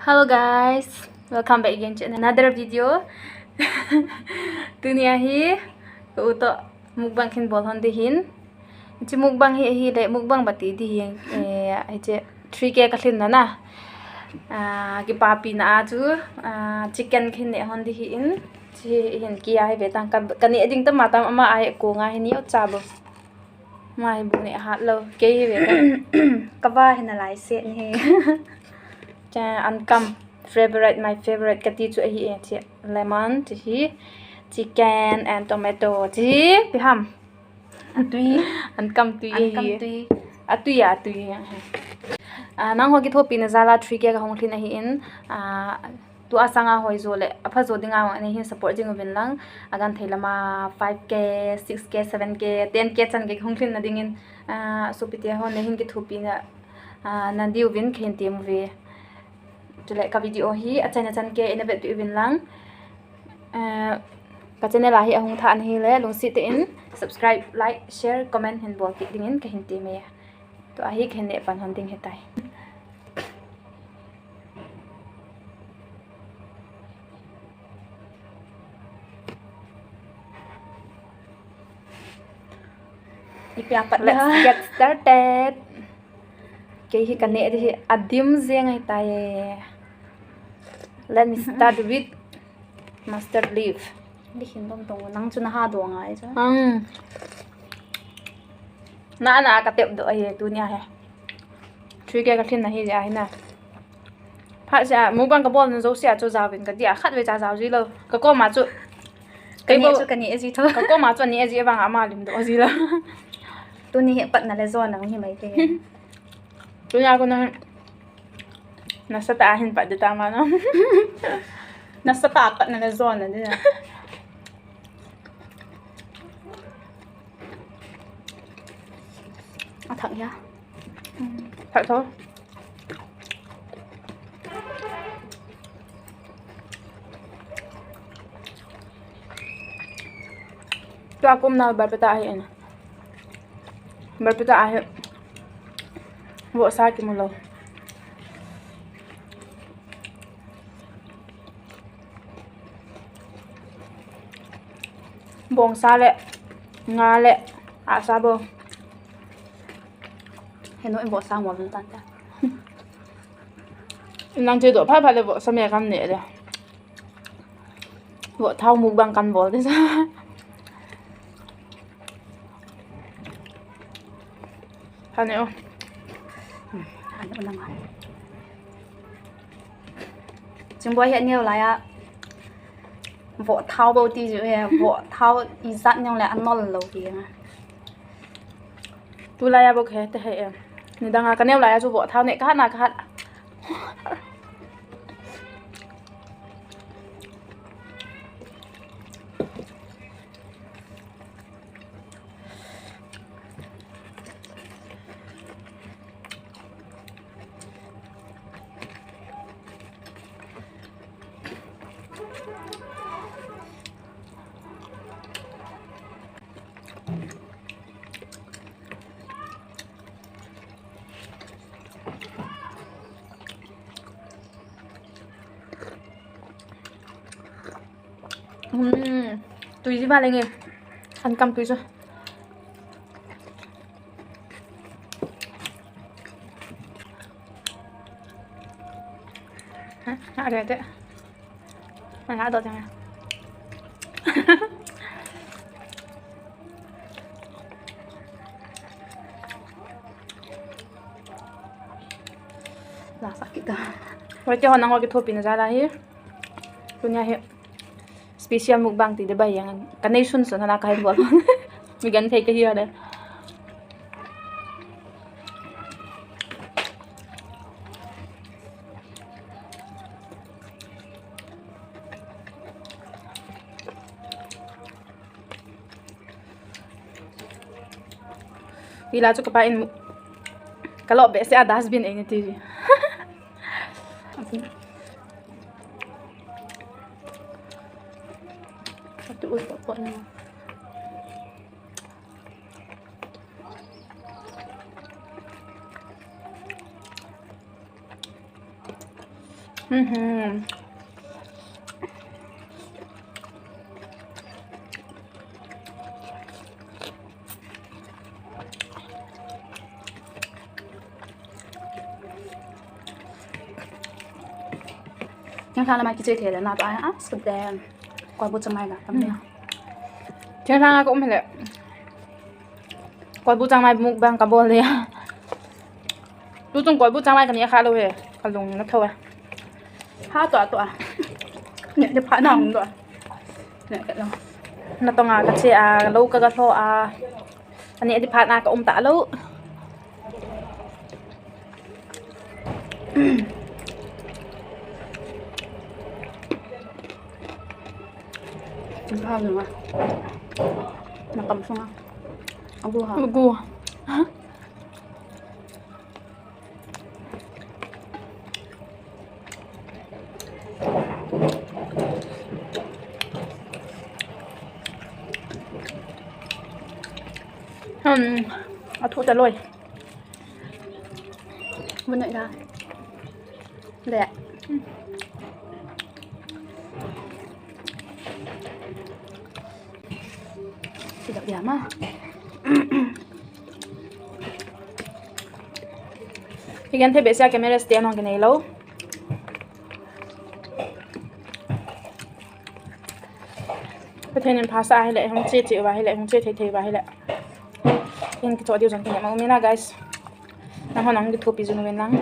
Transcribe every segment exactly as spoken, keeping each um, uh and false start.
Hello guys, welcome back again to another video. Tuni ahi, ka u toh mukbang kahin bol hon ding ahin. Hiche mukbang hi, ahile mukbang bati ding ahi, eh, hiche three K kalhinna na. Ah, kipapina a chu, ah, chicken kahin neh hon ding ahin. Hiche hin kia hi ve tang, ka, kaneh ding tam a tam ama a hi kong a hi ni o cha bo. Ama hi bu neh hat lou. Kei hi ve tang. Ka va hi nalai set ni hi. Cha ankam favorite, my favorite kati chu ahi e, hiche lemon, hiche hi chicken and tomato, hiche hi ipi ham. Atui. Ankam tui ahi. Ankam tui. Atui a, atui ahi. Ah, nangho kithopina jal a three K kahung lhin ahin, ah, tua sanga hoi jo le, apha jo dinga hung, neihin support jing uvin lang, agenthei lama five K, six K, seven K, ten K chan gei kahung lhinna dingin, ah, sopite ho neihin kithopina, ah, nadiuvin kahin tem uve. Chule ka video hi achaina chan gei in vetpi uvin lang. Eh, ka channel a hi ahung thah na hile, lungset tah in subscribe, like, share, comment hin bol kit dingin kahin tem e. Tua hi kahin neh pan hon ding ahitai. Ipi a pat. Let's get started. Kei hi kaneh ding hi adim jeng ahitai. Let me start with mustard leaf. Ding hin dong dong, nang chu naha dong ngai chu. Hmm. Na, na katep doh ahi tunia hi. Three K kalhinna hi jeh ahi na. Phat sia, mukbang kabolna jouse a chu jaovin kati a, khatvei cha jao ji lou. Ka koma chu. Kaneh chu kaneh ji tho. Ka koma chu aneh ji vang ama lim doh ji lou. Tuni hi patna le jona hi mai te. Tunia kona nasatah a hin pat ding tam a na. Nasatah a patna le jona ding. Athak hia. Thak tho. Tua kum na barpeta ahi na. Barpeta ahi. Vohsa kimu lou. Bongsa le, nga le, ahsa bou. Henu in vohsa ngol tan ta. Nang che doh phat phat le vohsa me kam ne le. Vohthao mukbang kan bol te sa. Hane o. Hane o na ngai. Chingboi hi aneo laiya. Vohthao bou ti ju he, vohthao ijat neo le anol lou ti na. Tulaiya bou khe te he em. Nidanga kaneo laiya chu vohthao ne kahat na kahat. Hmm, tui ji ba lenge. An kam tui chu. Ha, ha, ade, ade. Mana do jang. La sakit dah. Wei, keiho nangho kithopina jal a hi. Tunia hi special mukbang ti ding ahi jeng. Kanei sun sun a kahin bol. Mi genthei kahi a le. Hila chu kapa in mu-, kalo behseh a dustbin eini ti. Atu ui pa pa na. Mhm. Nang kha la mai kiche thei le na ta a, sut de. Koi bu chamai la tam ne. Theng thang a ka um hile. Koi bu chang mai mukbang ka bol le. Tu chung koi bu chang mai ka ne kha lou he. Ka lung na tho e. Ha to to a. Ne de pha na hung do. Ne ka lo. Na tong a ka che a, lo ka ga tho a. Ani adi phat na ka um ta lou. Kin pha ni ma. Na kam sunga. Agu ha. Agu. Ha? Hmm, a thu ta loi. Mun nai da. Le. Ti da ya ma. Hi kan thei behseh a camera stand hung kinei lou. Pathen in phasah a hile, hung che che uva hile, hung che thei thei uva hile. Hin kichoh diu jong kinem a um in a, guys. Nanghon nang kithopi jing uvin lang.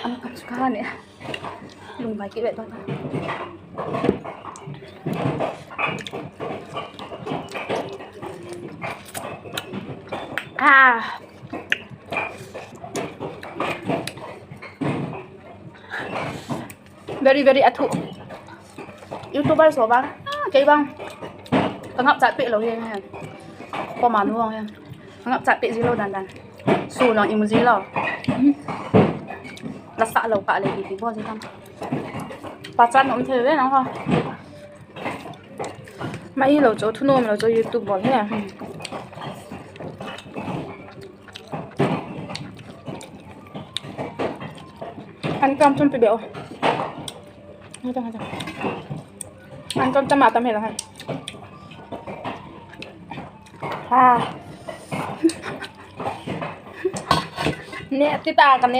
Ano kam suka ni. Lung bai ki bet ba. Ah. Very, very athu. YouTuber so bang. Ah, kei bang. Ka ngap chat pe lou hi. Ko ma nu hi. Ka ngap chat pe ji lou dan dan. Su nong imu ji lou. La sa lou ka le ki bol ji tam. Pa chat nom the ve nang ho. Mai lou cho, thu nom lou cho, YouTube bol he. An kam chun pe be o. Ngata, ngata. An kam tam a tam he la han. Ha. Ne ti ta ka ne.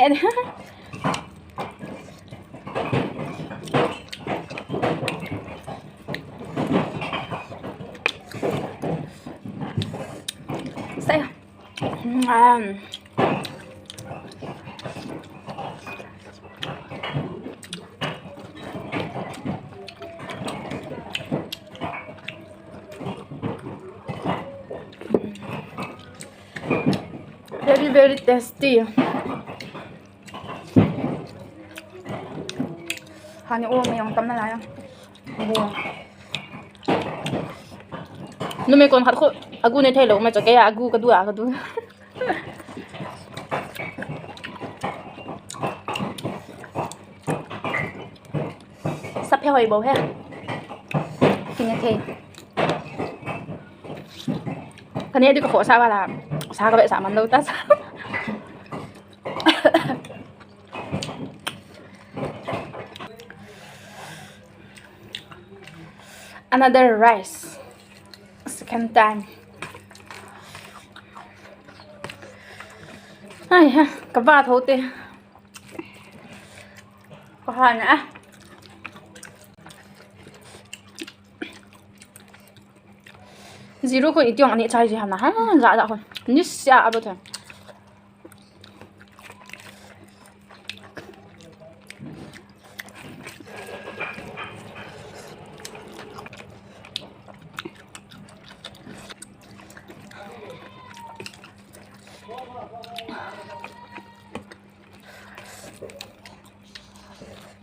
Say. Um, very, very tasty. Hani o, mayong tam na la ya. Numei kon khat khu agu ne thei lou, ma cha kei a agu ka du a, ka du. Sa phe hoi bou he. Kine thei. Kane di ka kho sa ba la. Sa ka be sa man lou ta sa. Another rice. Second time. Ai ha, ka ba tho te. Ka ha na. Zero ko itiong ani chai ji ham na. Ha, ja ja ko. Ni sia abo te.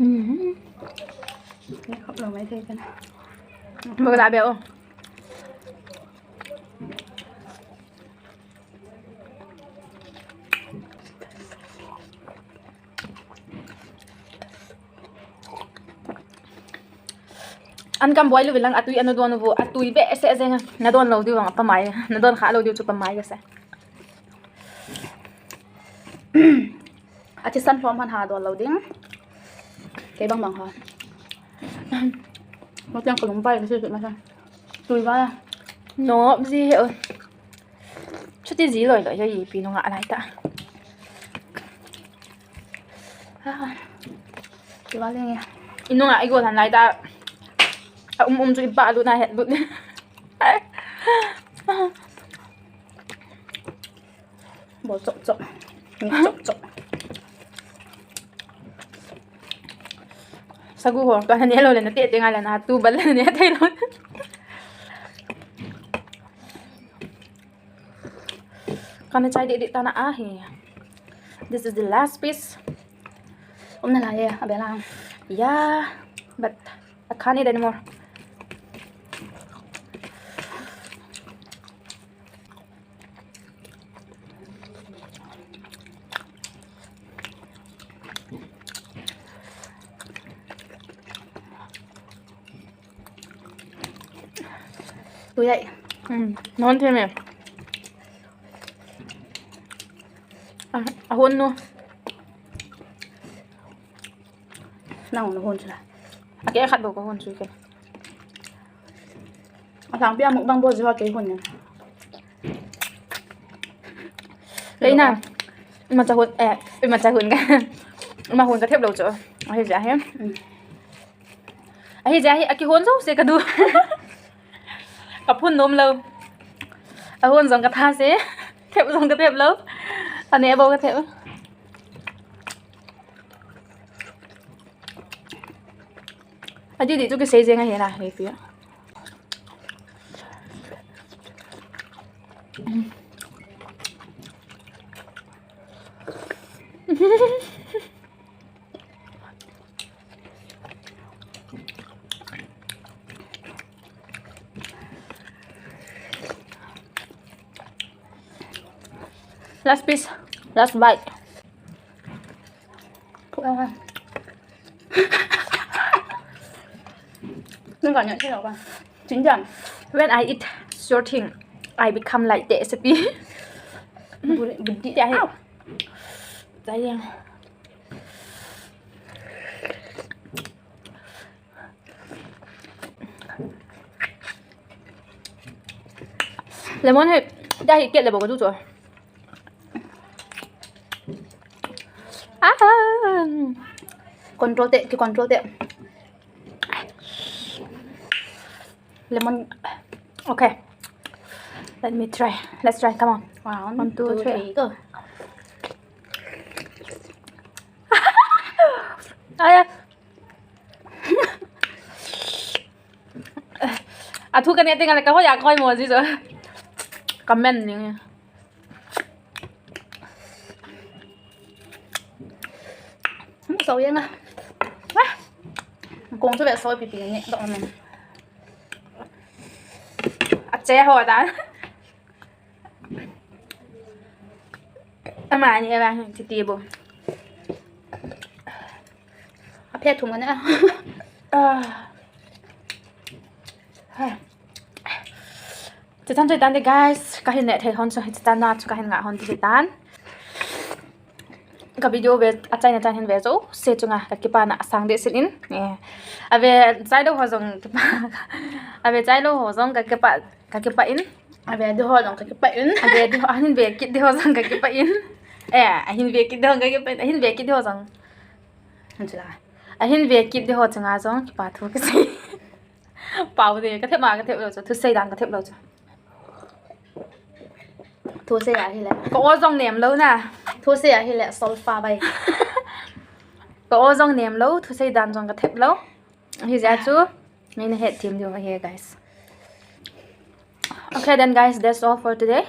Mhm. Ni khop lou mai thei kan. Mo la be o. An kam boil uvin lang atui ana don uvo, atui behseh jeng a. Na don lou diu vang pamai, na don kha lou diu chu pamai ka se. Athisan lhom han ha don lou ding. Kei bang bang ha. Mo tiang ka lung bai ka se ma sa. Tui ba. No, ji he. Chuti ji loi loi, ipi nunga lai ta. Ah. Tui ba leng e. I nunga i go than lai ta. A um um chu i ba lut na het lut. Bol chop chop. Ni chop chop. Sagu ho, ka ne lou le na te te nga le na tu bal le ne thei lou. Kana chai di di ta na a hi. This is the last piece. Um na la ye, a bela. Yeah, but I can't eat anymore. Tui ai. Hmm, non the me. Ah, a hon no. Nang hon chu la. A ke khat bou ka hon chu ke. A sang pia mukbang bol ji ho ke hon ne. Kei na. Ima cha hon, eh, ima cha hon ka. Ima hon ka thep lou chu. Ahi ja he. Mm. Ahi ja he, a kihon jouse ka du. Ka phun nom lou. A hon jong ka tha se. Thep jong ka thep lou. A ne bou ka thep. A di di chu kisei jeng ahi na, he pi. Last piece, last bite. Nang ka nya che ba. Jin jan. When I eat sure thing, I become like the recipe. Budi, budi. Ow. Sayang. Lemon hi, dah hi ket le bou ka du chu. Ah. Control te, ki control te. Lemon. Okay. Let me try. Let's try. Come on. One, two, three, go. Aya. A thu ka ne te nga le ka hoi a koi mo ji jo. Ka men ni. Mu sau yang a. Kong chu ve sau pi pi ni do men. A che ho da. Ama ni ava ti ti bo. A phe thum na. Ah. Hai. Chitan, chitan de guys, ka hin ne thei hon chu, chitan na chu ka hin nga hon chitan. Ka video ve, a chaina chan hin ve jouse chunga ka kipana asang deh sin in. Eh. Ave chai lou ho jong kipa. Ave chai lou ho jong ka kipa, ka kipa in. Ave di ho jong ka kipa in. Ave di ho, ahin ve kit di ho jong ka kipa in. Eh, ahin ve kit di ho ka kipa in. Ahin ve kit di ho jong. Han chu la. Ahin ve kit di ho chunga jong kipa thu kisei. Pau de, ka thep ma, ka thep lou chu. Thusei dan ka thep lou chu. Thusei ahile. Ka o jong nem lou na. Thusei ahile, solfa bai. Ka o jong nem lou, thusei dan jong ka thep lou. Hijeh chun, nei na het them diu ahi, guys. Okay then, guys, that's all for today.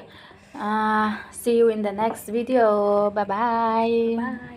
Uh, see you in the next video. Bye-bye. Bye.